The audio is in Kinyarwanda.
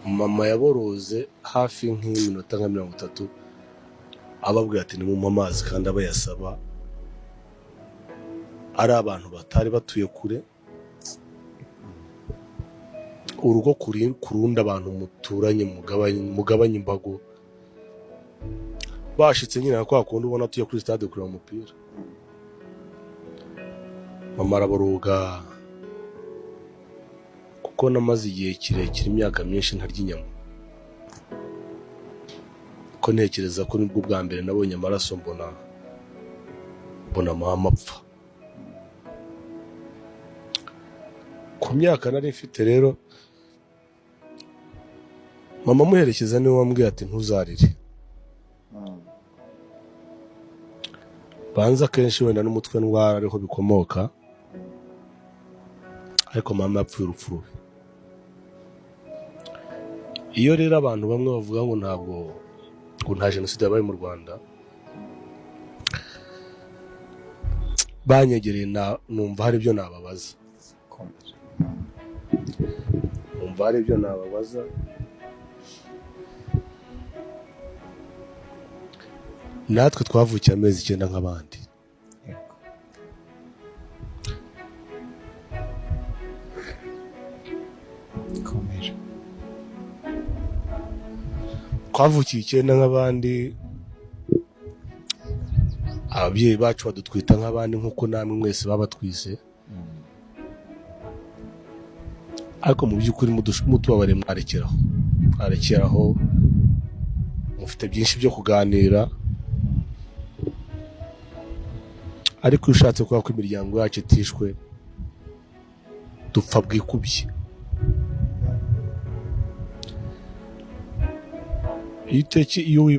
Mama yaboroze hafi nk'iminota nka 30, ababwira ati nimumpe amazi, kandi abayasaba ari abantu batari batuye kure. Urugo ku rundi, abantu muturanye, mugabanye imbago. Bashitse nyine nka kwa kundi ubona tuye kuri stade kureba umupira, mama araboroga, kuko namaze igihe kirekire, imyaka myinshi, ntarya inyama, ko ntekereza ko nibwo bwa mbere nabonye amaraso, mbona mama apfa. Ku myaka nari mfite rero, mama amuherekeza niwe wambwiye ati ntuzarire. Banza akenshi wenda n'umutwe ndwara ariho bikomoka, ariko mama yapfuye urupfu rubi. Iyo rero abantu bamwe bavuga ngo ntabwo, ngo nta jenoside yabaye mu Rwanda, banyegereye numva hari ibyo nababaza, numva hari ibyo nababaza. Natwe twavukiye amezi 9 nk'abandi. Yego. Komera. Twavukiye 9 nk'abandi, ababyeyi bacu badutwita nk'abandi, nk'uko namwe mwese babatwise. Ariko mu by'ukuri mutubabare, mwarekeraho, mwarekeraho, mufite byinshi byo kuganira. Ariko iyo ushatse kuvuga ko imiryango yacu itishwe, dupfa bwikubye. Iyo uteke, iyo wiba